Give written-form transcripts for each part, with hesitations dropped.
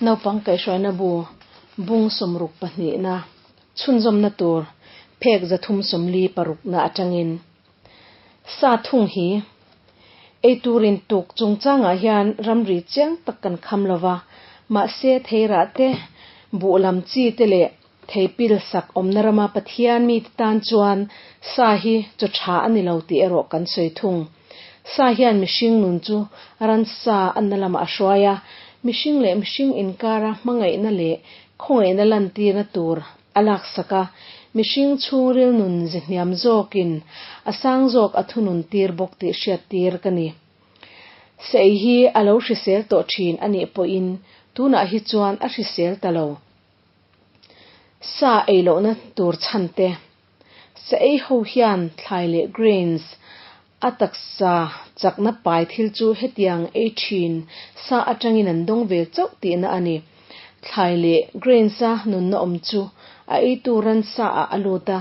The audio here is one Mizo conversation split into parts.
Naupang kaihhruaina bu bung sawmruk pahnihna chhunzawmna tur phek 346 na atangin sa thung hi eitur in tuk chungchangah hian ramri chiang tak kan kham lova, mahse theirah te, buh lam chi te leh thei pil sak awmna rama Pathian mite tan chuan sa hi chaw tha a ni lo tih erawh kan sawi thung. Sa hian mihring nun chu ransa anna lamah a hruai a, mihring leh mihring inkara hmangaihna leh khawngaihna lantirna tur a laksak a, mihring chhungril nun ze hniam zawkin a sang zawk a thunun tir bawk tih hriattir ka ni. Sa ei hi a lo hrisel tawh thin a nih pawhin tunah hi chuan a hrisel ta lo. Sa ei lohna tur chhan te. Sa ei ho hian thlai leh grains a taksa chakna pai thil chu hetiang ei thin sa atangin an dawng ve chauh tihna a ni. Thlai leh grains a nunna awm chu a eitu ransa ah a lut a,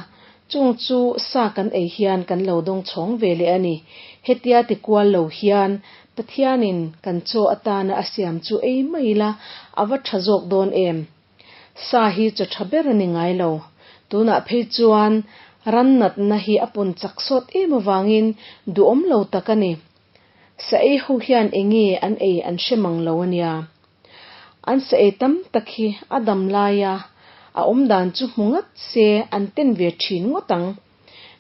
chung chu sa kan ei hian kan lo dawng chhawng ve leh a ni. Hetia ti kual lo hian Pathianin kan chaw atana a siam chu ei mai ila a va tha zawk dawn em? Sa hi chaw tha ber a ni ngai lo. Tunah phei chuan ran natna hi a pun chak sawt em avangin duhawm lo tak a ni. Sa ei ho hian enge an ei an hre mang lo a nia. An sa ei tam tak hi a dam laia a awm dan chu hmu ngat se an ten ve thin ngawt ang.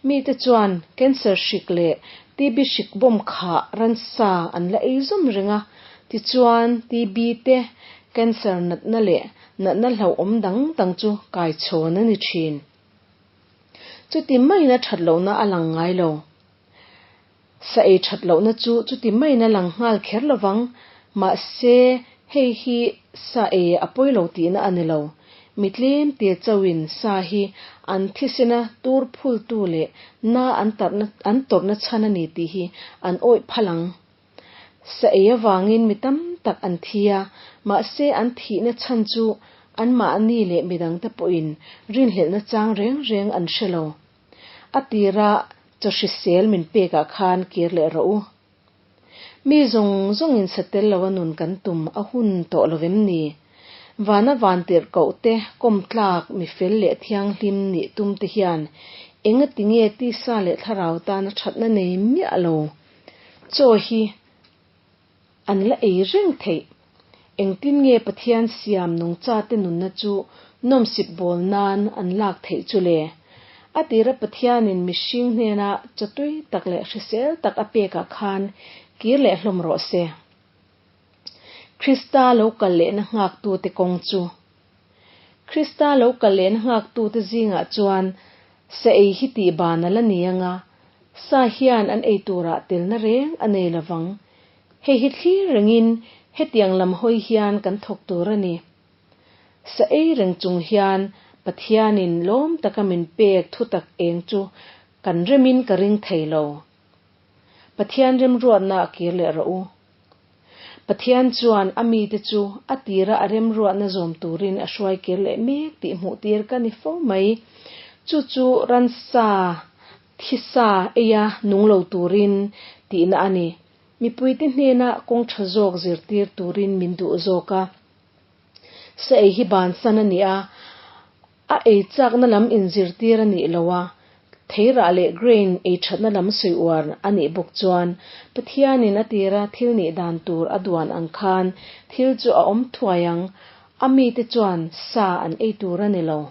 Mite chuan cancer hrik leh TB hrik bawm khah ransa an la ei zawm reng a, tichuan TB te, cancer natna leh natna hlauhawm dang dang chu kai chhawn a ni thin. Chuti maiin a that lohna a lang ngai lo. Sa ei that lohna chu chuti maiin a lang nghal kher lovang, mahse hei hi sa ei a pawi lo tihna a ni lo. Mi tlem te chauhin sa hi an thisena tur phultu leh na an tarhna an tawrhna chhan a ni tih hi an awih phal ang. Sa ei avangin mi tam tak an thi a, mahse an thihna chhan chu anmahni leh midangte pawhin rinhlelhna chang reng reng an hre lo. A tira chaw hrisel min pekah khan kir leh rawh u. Mi zawng zawngin sa tel lo a nun kan tum a hun tawh lo vem ni? Vana vantirh koh te, kawm tlak, mi fel leh thianghlim nih tum te hian enga tinge tisa leh thlarau tana thatna nei miah lo chaw hi an la ei reng theih? Engtin nge Pathian siam nungchate nunna chu nawmsip bawl nan an lak theih chu le? A tira Pathianin mihring hnena chawtui tak leh hrisel tak a pekah khan kir leh hlawm rawh se. Krista lo kal lehna nghaktute kawng chu. Krista lo kal lehna nghaktute zingah chuan sa ei hi tih ban a la ni anga, sa hian an ei turah telna reng a nei lovang. Hei hi thlir rengin hetiang lam hawi hian kan thawk tur a ni. Sa ei reng chung hian Pathianin lawm taka min pek thutak eng chu kan remin ka ring thei lo. Pathian remruatna a kir leh rawh u. Pathian chuan a mite chu a tira a remruatna zawm turin a hruai kir leh mek tih hmuh tir ka ni fo mai. Chu chu ransa Thisa eia nung lo turin tihna a ni. Mipuite hnena kawng tha zawk zirtir turin min duh zawk a. Sa ei hi bansan a ni a, a ei chakna lam inzirtir a nih lo a, theirah leh grain ei thatna lam sawi uar a nih bawk chuan Pathianin a tira thil nih dan tur a duan ang khan thil chu a awm thuai ang, a mite chuan sa an ei tur a ni lo.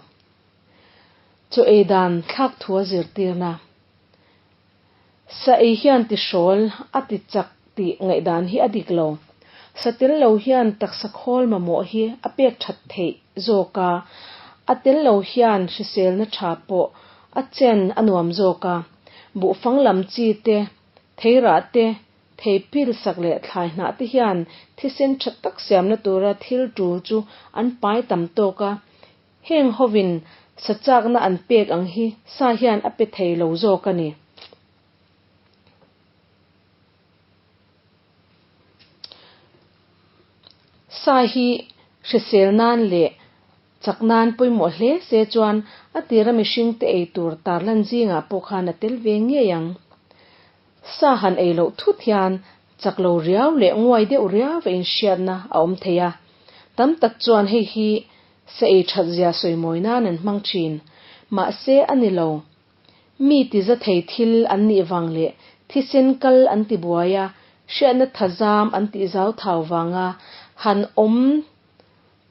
Chaw ei dan thlak thu a zirtirna. Sa ei hian ti hrawl a ti chak tih ngaihdan hi a dik lo. Sa tel lo hian taksa khawl mamawh hi a pek that theih zawk a, a tel lo hian hriselna tha pawh a chen a nuam zawk a. Buhfang lam chi te, theirah te, thei pil sak leh thlai hnah te hian thisen tha tak siamna tura thil tul chu an pai tam tawk a, Heng hovin sa chakna an pek ang hi sa hian a pe thei lo zawk a ni. Sa hi hrisel nan leh chak nan pawimawh hle se chuan a tira mihringte ei tur tarlan zingah pawh khan a tel ve ngei ang. Sa han ei loh thut hian chak lo riau leh nguai deuh riau a inhriatna a awm thei a. Tam tak chuan hei hi sa ei that zia sawimawi nan an hmang thin. Mahse a ni lo. Mi tiza thei thil an nih vang leh thisen kal an ti buai a, hriatna thazam an tih zau thau vanga han awm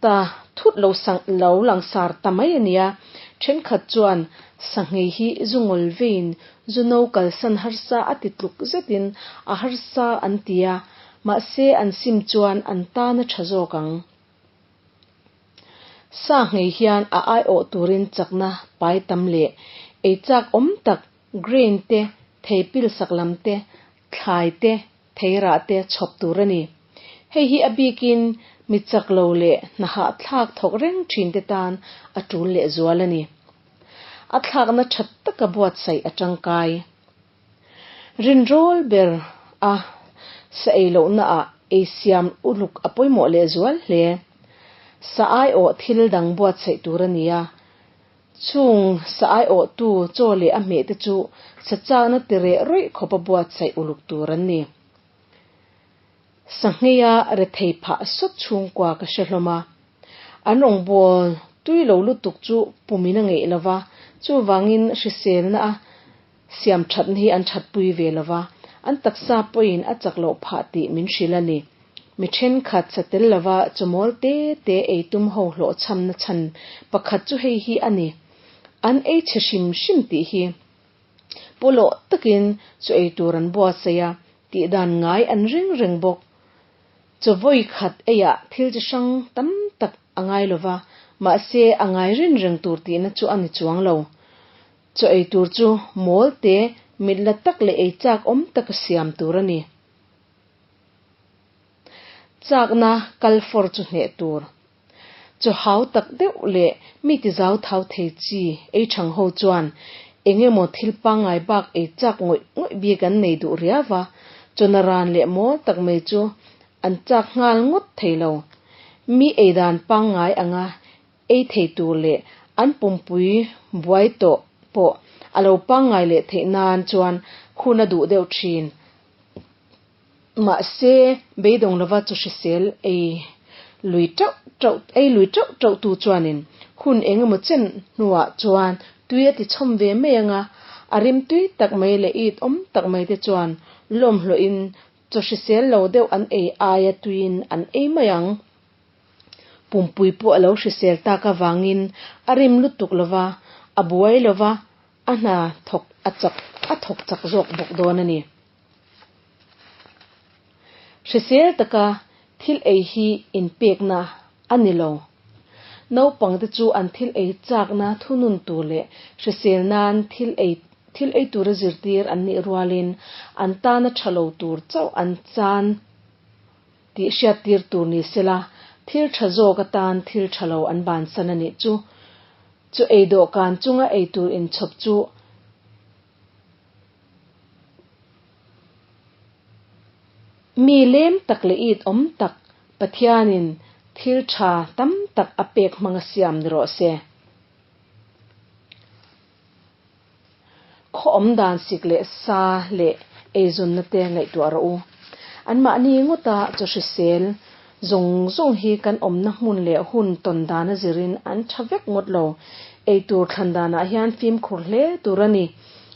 ta thut lo sang lo langsar ta mai a nia. Thenkhat chuan sanghei hi zu ngawl veiin zu no kalsan harsa a ti tluk zetin a harsa an ti a, mahse an sim chuan an tan a tha zawk ang. Sa nghei hian a aiawh turin chakna pai tam leh ei chak awm tak grain te, thei pil sak lam te, thlai te, theirah te chhawp tur a ni. Hei hi a bikin mi chak lo leh hna hahthlak thawk reng thin te tan a tul leh zual a ni. A thlakna tha taka buatsaih a tangkai. Rinrawl ber a sa ei lohna ah ei siam uluk a pawimawh leh zual hle. Sa aiawh thil dang buatsaih tur a ni a, Chung sa aiawhtu chaw leh a hmeh te chu sa chakna ti reh rawih khawpa buatsaih uluk tur an ni. Sangheia rethei phah sawt chhungkua ka hre hlawm a. An rawngbâwl tui lo lutuk chu pumin a ngeih lo va, chuvangin hriselna a siam thatna hi an thatpui ve lo va, an taksa pawhin a chak loh phah tih min hrilh a ni. Mi thenkhat sa tel lova chawmawl te te ei tum ho hlawhchhamna chhan pakhat chu hei hi a ni, an ei chhe hrim hrim tih hi. Pawlawh takin chu ei tur an buatsaih a, tih dan ngai an ring reng bawk. Chaw vawi khat eiah thil chi hrang tam tak a ngai lova, mahse a ngai rin reng tur tihna chu a ni chuang lo. Chaw ei tur chu mawl te, mit la tak leh ei chak awm taka siam tur a ni. Chakna kal fawr chu hneh tur. Chaw hau tak deuh leh mi ti zau thau thei chi ei thang ho chuan eng emaw thil pangngai bak ei chak ngawih ngawih bik an nei duh riau va, chawna ran leh mawl tak mai chu an chak nghal ngawt thei lo. Mi ei dan pangngai anga ei thei tur leh an pumpui buai tawh pawh a lo pangngai leh theih nan chuan hun a duh deuh thin. Mahse, beidawng lova chu hrisel ei lui teuh teuh ei lui teuh teuh tu chuanin hun eng emaw chen hnuah chuan tui a ti chhawm ve mai anga, a rim tui tak mai leh it awm tak mai te chuan lawmhlawhin chaw hrisel lo deuh an ei aia tuiin an ei mai ang. Pumpui pawh a lo hrisel tak avangin a rim lutuk lova, a buai lova, a hna thawk a chak a thawk chak zawk bawk dawn a ni. Hrisel taka thil ei hi inpekna a ni lo. Naupangte chu an thil ei chakna thunun tur leh hrisel nan thil ei thil ei tura zirtir an nih rualin an tana tha lo tur chauh an chan tih hriattir tur ni sela, thil tha zawk atan thil tha lo an bansan a nih chu. Chu ei dawhkan chunga ei tur inchhawp chu Mi lem tak leh it awm tak Pathianin thil tha tam tak a pek hmanga siam ni rawh se. Khaw awm dan sik leh sa leh eizawnna te ngaihtuah rawh u. Anmahni ngawta chaw hrisel zawng zawng hi kan awmna hmun leh hun tawn dana zirin an tha vek ngawt lo. Eitur thlan danah hian fimkhur hle tur a ni.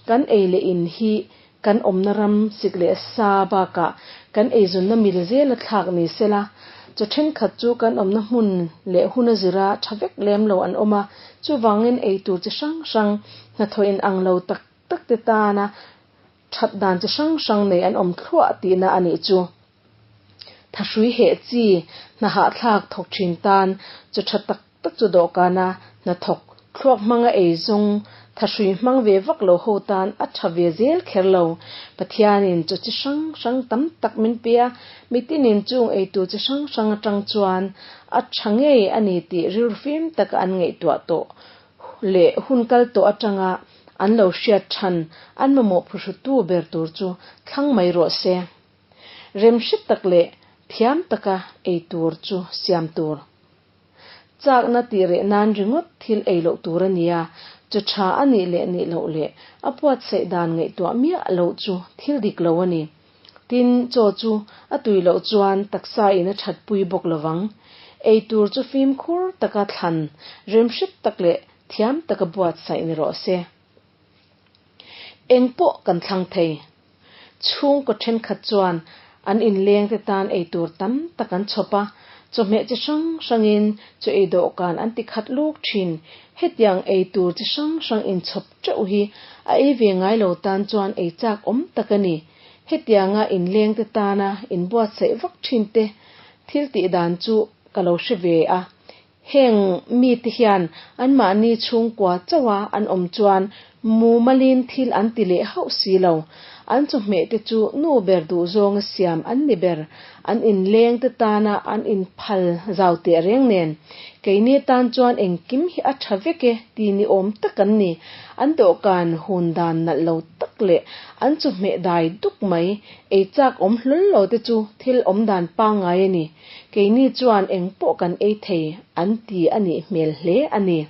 Kan ei leh in hi kan awmna ram sik leh sa bakah kan eizawnna mil zela thlak ni sela, chaw thenkhat chu kan awmna hmun leh hun a zira tha vek lem lo an awm a, chuvangin ei tur chi hrang hrang, hnathawh in ang lo tak tak te tana that dan chi hrang hrang nei an awm thluah tihna a nih chu. Thahrui heh chi hna hahthlak thawk thin tan chaw tha tak tak chu dawhkana hnathawk thluak hmanga ei zawng thahrui hmang ve vak lo ho tan a tha ve zel kher lo. Pathianin chaw chi hrang hrang tam tak min pe a, mitinin chung eitur chi hrang hrang atang chuan a tha ngei a ni tih rilru fim taka an ngaihtuah tawh leh hun kal tawh atanga an lo hriat than an mamawh phuhrutu ber tur chu thlang mai rawh se. Remhre tak leh thiam taka ei tur chu siam tur. Chakna tih reh nan ringawt thil ei loh tur a nia, chaw tha a nih leh nih loh leh a puatsaih dan ngaihtuah miah loh chu thil dik lo a ni. Tin, chaw chu a tui loh chuan taksa in a thatpui bawk lovang. Eitur chu fimkhur taka thlan, remhret tak leh thiam taka buatsaih ni rawh se. Eng pawh kan thlang thei. Chhungkaw thenkhat chuan an inlengte tan eitur tam tak an chhawp a, chawhmeh chi hrang hrangin chu ei dawhkan an ti khat luk thin. Hetiang eitur chi hrang hrang inchhawp teuh hi a ei ve ngai lo tan chuan ei chak awm tak a ni. Hetianga inlengte tana inbuatsaih vak thinte thil tih dan chu ka lo hre ve a. Heng mite hian anmahni chhungkua chauha an awm chuan mumalin thil an ti leh hauh si lo. An chawhmeh te chu nu ber duhzawnga siam an ni ber. An inleng te tana an inphal zau teh reng nen. Keini tan chuan engkim hi a tha vek e ti ni awm tak an ni. An dawhkan hun dan nalh lo tak leh an chawhmeh dai duk mai ei chak awm hlawl lo te chu thil awmdan pangngai a ni. Keini chuan eng pawh kan ei thei an ti a nih hmel hle a ni.